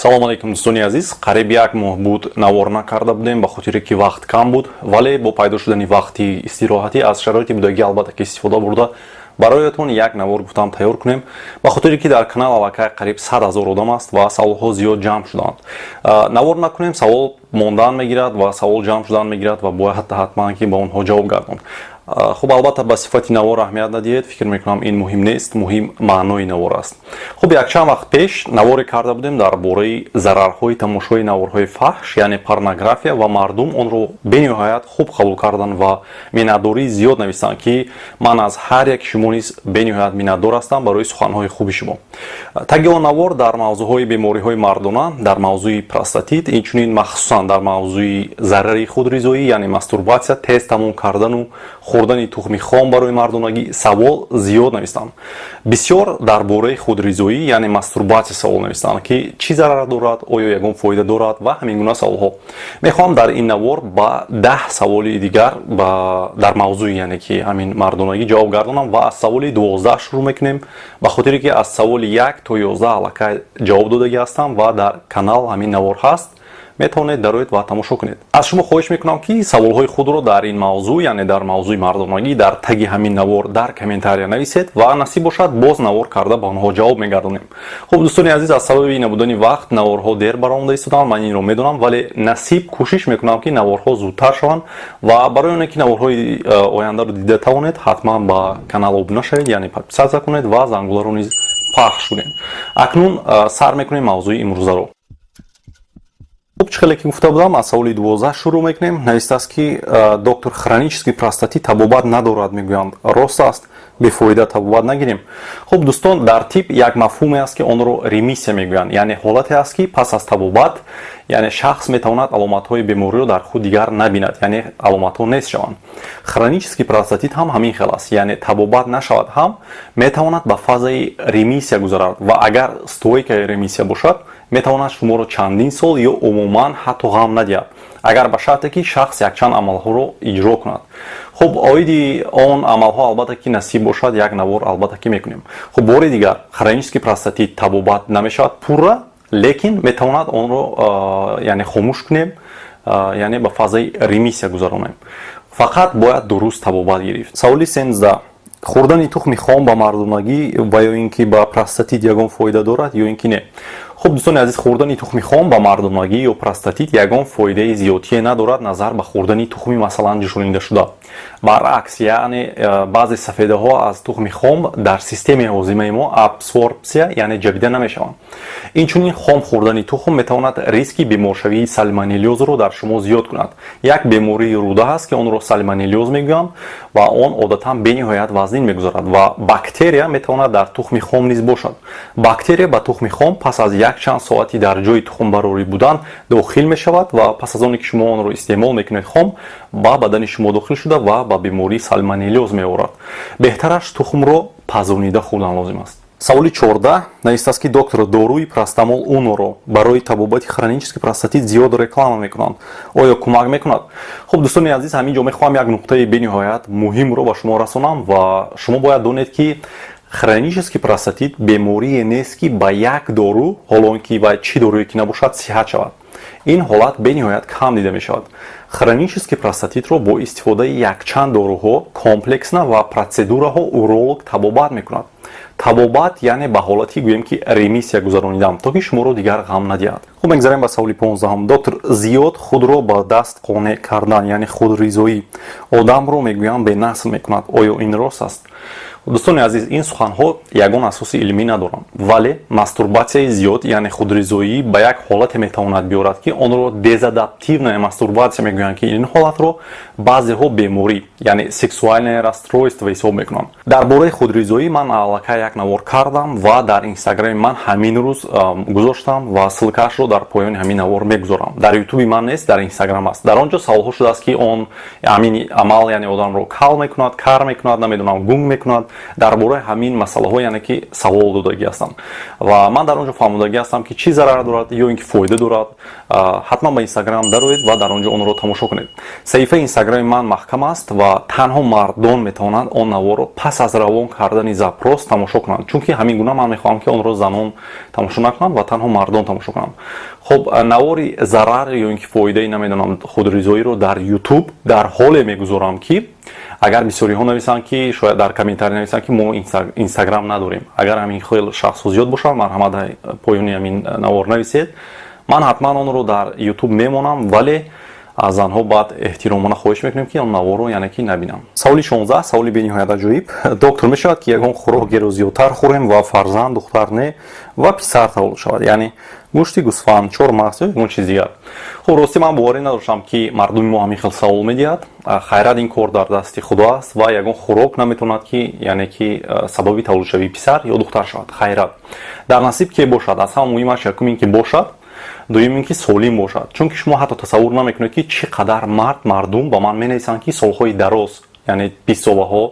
Салом алейкум, дӯстони азиз. Қариб як моҳ буд, навор накарда будем, ба хотире ки вақт кам буд, вале бо пайдо шудани вақти истироҳатӣ аз шароити будагӣ, албатта ки, истифода бурда, бароятон як навор гуфтам тайёр кунем, ба хотире ки дар канал аллакай қариб 100 000 одам аст ва саволҳо зиёд ҷамъ шуданд. Навор накунем, савол мондан мегирад ва савол ҷамъ шудан мегирад ва бояд ҳатман ки ба онҳо ҷавоб гардон. Хуб, албатта, ба сифати навор аҳамият надиҳед, фикр мекунам, ин муҳим нест, муҳим маънои навор аст. Хуб, якчанд вақт пеш наворе карда будем дар бораи зарарҳои тамошои наворҳои фаҳш, яъне порнография, ва мардум онро бениҳоят хуб қабул карданд ва миннатдории зиёд нависанд, ки ман аз ҳар яки шумо низ бениҳоят миннатдор ҳастам барои суханҳои хуби шумо. Таги он навор дар мавзӯъҳои бемориҳои мардона, дар мавзӯи простатит, инчунин махсусан дар мавзӯи зарари худризоӣ, яъне мастурбатсия, тез тамом кардану хӯрдани тухми хом барои мардонагӣ савол зиёд навистанд. Бисёр дар бораи худризоӣ, яъне мастурбатсия, савол навистанд, ки чӣ зарар дорад, оё ягон фоида дорад ва ҳамин гуна саволҳо. Мехоҳам дар ин навор ба 10 саволи дигар дар мавзӯи, яъне ки ҳамин мардонагӣ, ҷавоб гардонам ва аз саволи 12 шурӯъ мекунем, ба хотире ки аз саволи 1 то 11 аллакай ҷавоб додагӣ ҳастам ва дар канал ҳамин навор ҳаст, метавонед дароед ва тамошо кунед. Аз шумо хоҳиш мекунам, ки саволҳои худро дар ин мавзӯъ, яъне дар мавзӯи мардонагӣ, дар таги ҳамин навор дар комментария нависед ва насиб бошад, боз навор карда ба онҳо ҷавоб мегардонем. Хуб, дӯстони азиз, аз сабаби набудани вақт наворҳо дер баромада истоданд, ман инро медонам, вале насиб, кӯшиш мекунам, ки наворҳо зудтар шаванд ва барои оне ки наворҳои ояндаро дида тавонед, ҳатман ба канал обуна шавед, яъне подписаться кунед ва зангуларо низ пахш кунед. Акнун сар мекунем мавзӯи имрӯзаро. Хуб, чӣ хеле ки гуфта будам, аз саволи 12 шурӯъ мекунем. Навистааст, ки доктор, хронический простатит табобат надорад мегӯянд, рост аст? Бефоида табобат нагирем? Хуб, дӯстон, дар тиб як мафҳуме аст, ки онро ремиссия мегӯянд, яъне ҳолате аст, ки пас аз табобат, яъне шахс метавонад аломатҳои бемориро дар худ дигар набинад, яъне аломатҳо нест шаванд. Хронический простатит ҳам ҳамин хел аст, яъне табобат нашавад ҳам, метавонад ба фазаи ремиссия гузарад ва агар стойкая ремиссия бошад, метавонад шуморо чандин сол ё умуман ҳатто ғам надиҳад, агар ба шарте ки шахс якчанд амалҳоро иҷро кунад. Хуб, оиди он амалҳо, албатта ки, насиб бошад, як навор, албатта ки, мекунем. Хуб, бори дигар, хронический простатит табобат намешавад пурра, лекин метавонад онро, яъне, хомӯш кунем, яъне ба фазаи ремиссия гузаронем, фақат бояд дуруст табобат гирифт. Саволи 13: хӯрдани тухми хом ба мардонагӣ ва ё ин ки ба простатит ягон фоида дорад ё ин ки не? Хуб, дӯстони азиз, хӯрдани тухми хом ба мардонагӣ ё простатит ягон фоидаи зиёдтие надорад назар ба хӯрдани тухми, масалан, ҷӯшонида. Баръакс, яъне баъзе сафедаҳо аз тухми хом дар системаи ҳозимаи мо абсорбсия, яъне ҷабида намешаванд. Инчунин хом хӯрдани тухм метавонад риски беморшавии сальмонеллёзро дар шумо зиёд кунад. Як бемории рӯда ҳаст, ки онро сальмонеллёз мегӯянд ва он одатан бениҳоят вазнин мегузарад ва бактерия метавонад дар тухми хом низ бошад. Бактерия ба тухми хом пас аз якчанд соати дар ҷои тухмбарорӣ будан дохил мешавад ва пас аз оне ки шумо онро истеъмол мекунед, хом ба бадани шумо дохил шуда ва ба бемории сальмонеллёз меорад. Беҳтараш тухмро пазонида хӯрдан лозим аст. Саволи 14: навистааст, ки доктор, доруи Простамол Уноро барои табобати хронический простатит зиёд реклама мекунанд, оё кӯмак мекунад? Хуб, дӯстони азиз, ҳамин ҷо мехоҳам як нуқтаи бениҳоят муҳимро ба шумо расонам ва шумо бояд донед, ки хронический простатит беморие нест, ки ба як дору, ҳоло он ки ва чӣ доруе ки набошад, сиҳат шавад. Ин ҳолат бениҳоят кам дида мешавад. Хронический простатитро бо истифодаи якчанд доруҳо комплексно ва процедураҳо уролог табобат мекунад. Табобат, яъне ба ҳолати, гӯем ки, ремиссия гузаронидан, то ки шуморо дигар ғам надиҳад. Хуб, мегзарем ба саволи 15-ум. Доктор, зиёд худро ба даст қонеъ кардан, яъне худризоӣ, одамро, мегӯянд, бенасл мекунад, оё ин рост аст? Дӯстони азиз, ин суханҳо ягон асоси илмӣ надоранд, вале мастурбатсияи зиёд, яъне худризоӣ, ба як ҳолате метавонад биёрад, ки онро дезадаптивная мастурбатсия мегӯянд, ки ин ҳолатро баъзеҳо беморӣ, яъне сексуальное расстройство ҳисоб мекунанд. Дар бораи худризоӣ ман аллакай як навор кардам ва дар инстаграми ман ҳамин рӯз гузоштам ва ссылкаашро дар поёни ҳамин навор мегузорам. Дар ютуби ман нест, дар инстаграм аст. Дар он ҷо саволҳо шудааст, ки он ҳамин амал, яъне, одамро кал мекунад, кар мекунад, намедонам, гунг мекунад. Дар бораи ҳамин масъалаҳо, яъне ки савол додагӣ ҳастам ва ман дар он ҷо фаҳмодагӣ ҳастам, ки чӣ зарар дорад ё ин ки фоида дорад. Ҳатман ба Инстаграм дароед ва дар он ҷо онро тамошо кунед. Саҳифаи Инстаграми ман маҳкам аст ва танҳо мардон метавонанд он наворро пас аз равон кардани запрос тамошо кунанд, чунки ҳамин гуна ман мехоҳам, ки онро занон тамошо накунанд ва танҳо мардон тамошо кунанд. Хуб, навори зарар ё ин ки фоидаи, намедонам, худризоиро дар Ютуб дар ҳоле мегузорам, ки агар бисёриҳо нависанд, ки шояд дар комментарий нависанд, ки мо Инстаграм надорем. Агар ҳамин хел шахсҳо зиёд бошанд, марҳамат, поёни ҳамин навор нависед, ман ҳатман онро дар Ютуб мемонам, вале аз занҳо баъд эҳтиромона хоҳиш мекунем, ки он наворро, яъне ки, набинанд. Саволи 16, саволи бениҳоят аҷоиб: доктор, мешавад, ки ягон хӯрокеро зиёдтар хӯрем ва фарзанд духтар не ва писар таваллуд шавад, яъне гӯшти гӯсфанд, чормағз ё ягон чиз дигар? Хуб, ростӣ ман боварӣ надоштам, ки мардуми мо ҳамин хел савол медиҳад. Хайрат, ин кор дар дасти Худо аст ва ягон хӯрок наметавонад, ки, яъне ки, сабаби таваллудшавии писар ё духтар шавад. Хайрат, дар насиб ке бошад. Аз ҳама муҳимаш, якум ин ки бошад, дуюм ин ки солим бошад, чунки шумо ҳатто тасаввур намекунед, ки чӣ қадар мардум ба ман менависанд, ки солҳои дароз, яъне 20 солаҳо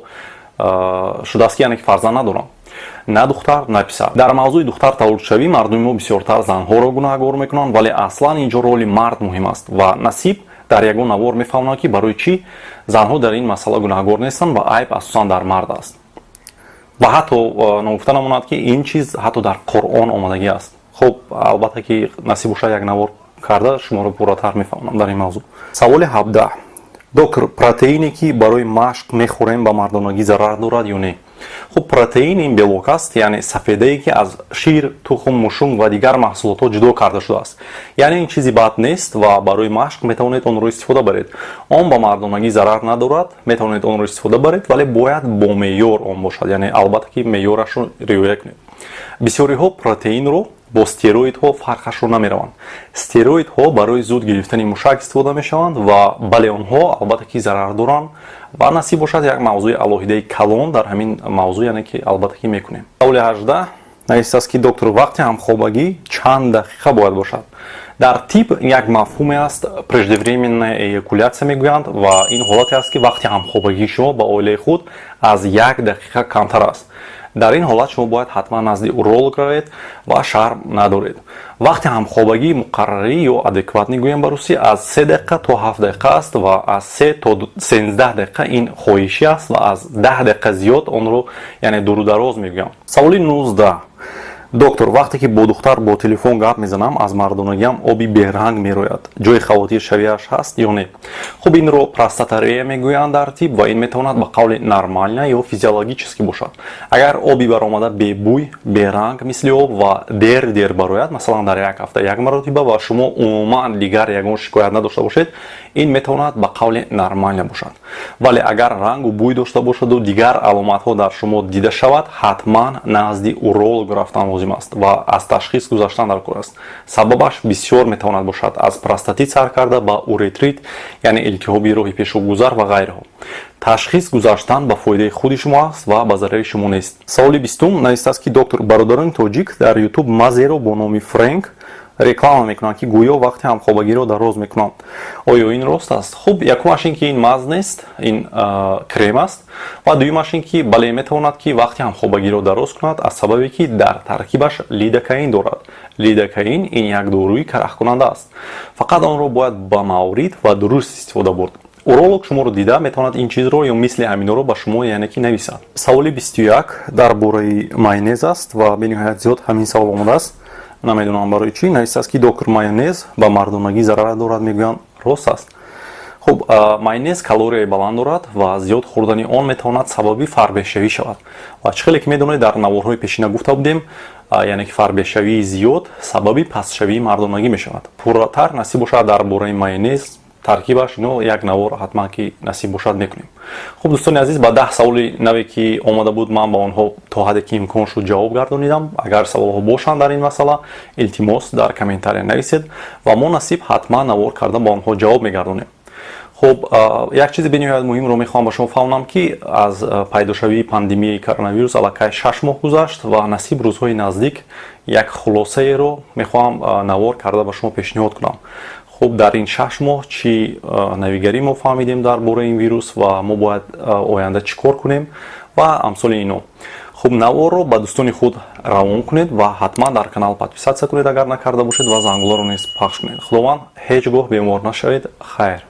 шудааст, ки, яъне ки, фарзанд надорам, на духтар, на писар. Дар мавзӯи духтар таваллудшавӣ мардуми мо бисёртар занҳоро гунаҳгор мекунанд, вале аслан ин ҷо роли мард муҳим аст ва насиб дар ягон навор мефаҳмонад, ки барои чӣ занҳо дар ин масъала гунаҳгор нестанд ва айб асосан дар мард аст. Ва ҳатто ногуфта намонад, ки ин чиз ҳатто дар Қуръон омадагӣ аст. Хуб, албатта ки насиб бошад, як навор карда шуморо пурратар мефаҳмонам дар ин мавзӯъ. Саволи 17: доктор, протеине, ки барои машқ мехӯрем, ба мардонагӣ зарар дорад ё не? Хуб, протеин ин белок аст, яъне сафедае, ки аз шир, тухм, мушунг ва дигар маҳсулотҳо ҷудо карда шудааст. Яъне ин чизи бад нест ва барои машқ метавонед онро истифода баред. Он ба мардонагӣ зарар надорад, метавонед онро истифода баред, вале бояд бо меъёр он бошад, яъне албатта ки меъёрашро риоя кунед. Бисёриҳо протеинро бо стероидҳо фарқашро намераванд. Стероидҳо барои зуд гирифтани мушак истифода мешаванд ва бале, онҳо албатта ки зарар доранд ва насиб бошад, як мавзӯи алоҳидаи калон дар ҳамин мавзӯъ, яъне ки, албатта ки мекунем. Саволи 18 навистааст, ки доктор, вақти ҳамхобагӣ чанд дақиқа бояд бошад? Дар тиб як мафҳуме аст, преждевременная эякуляция мегӯянд, ва ин ҳолате аст, ки вақти ҳамхобагии шумо ба оилаи худ аз як дақиқа камтар аст. Дар ин ҳолат шумо бояд ҳатман назди уролог равед ва шарм надоред. Вақти ҳамхобагии муқаррарӣ ё адекватный гӯям ба русӣ аз 3 дақиқа то 7 дақиқа аст ва аз 3 то 13 дақиқа ин хоҳишӣ аст ва аз 10 дақиқа зиёд онро, яъне, дуру дароз мегӯям. Саволи 19: доктор, вақте ки бо духтар бо телефон гап мезанам, аз мардонагиам оби беранг мерояд, ҷои хавотиршавиаш ҳаст ё не? Хуб, инро простаторея мегӯянд дар тиб ва ин метавонад ба қавли нормально ё физиологически бошад. Агар оби баромада бебӯй, беранг, мисли об ва дер дер барояд, масалан дар як ҳафта як маротиба, ва шумо умуман дигар ягон шикоят надошта бошед, ин метавонад ба қавли нормально бошад. Вале агар рангу бӯй дошта бошаду дигар аломатҳо дар шумо дида шавад, ҳатман назди уролог рафтан лозим аст ва аз ташхис гузаштан дар кор аст. Сабабаш бисёр метавонад бошад, аз простатит сар карда ба уретрит, яъне илтиҳоби роҳи пешобгузар ва ғайраҳо. Ташхис гузаштан ба фоидаи худи шумо аст ва ба зарари шумо нест. Саволи 20 навистааст, ки доктор, бародарони тоҷик дар Ютуб мазеро бо номи Френк реклама мекунанд, ки гӯё вақти ҳамхобагиро дароз мекунанд. Оё ин рост аст? Хуб, якумаш ин ки ин маз нест, ин крем аст, ва дуюмаш ин ки бале, метавонад, ки вақти ҳамхобагиро дароз кунад, аз сабабе ки дар таркибаш лидокаин дорад. Лидокаин ин як доруи карахкунанда аст, фақат онро бояд ба маврид ва дуруст истифода бурд. Уролог шуморо дида метавонад ин чизро ё мисли ҳаминҳоро ба шумо, яъне ки, нависад. Саволи 21 дар бораи майонез аст ва бениҳоят зиёд ҳамин савол омадааст, намедонам барои чӣ. Навистааст, ки доктор, майонез ба мардонагӣ зарар дорад мегӯянд, рост аст? Хуб, майонез калорияи баланд дорад ва зиёд хӯрдани он метавонад сабаби фарбешавӣ шавад. Ва чӣ хеле ки медонед, дар наворҳои пешина гуфта будем, яъне ки фарбешавии зиёд сабаби пастшавии мардонагӣ мешавад. Пурратар насиб бошад, дар бораи майонез, таркибаш, ино як навор ҳатман ки насиб бошад мекунем. Хуб, дӯстони азиз, ба 10 саволи наве, ки омада буд, ман ба онҳо то ҳадде ки имкон шуд ҷавоб гардонидам. Агар саволҳо бошанд дар ин масъала, илтимос, дар комментария нависед ва мо насиб ҳатман навор карда ба онҳо ҷавоб мегардонем. Хуб, як чизи бениҳоят муҳимро мехоҳам ба шумо фаҳмонам, ки аз пайдошавии пандемияи коронавирус аллакай 6 моҳ гузашт ва насиб рӯзҳои наздик як хулосаеро мехоҳам навор карда ба шумо пешниҳод кунам. Хуб, дар ин 6 моҳ чӣ навигарӣ мо фаҳмидем дар бораи ин вирус ва мо бояд оянда чӣ кор кунем ва амсоли ино. Хуб, наворро ба дӯстони худ равон кунед ва ҳатман дар канал подписаться кунед, агар накарда бошед, ва зангуларо низ пахш кунед. Худованд, ҳеҷ гоҳ бемор нашавед. Хайр.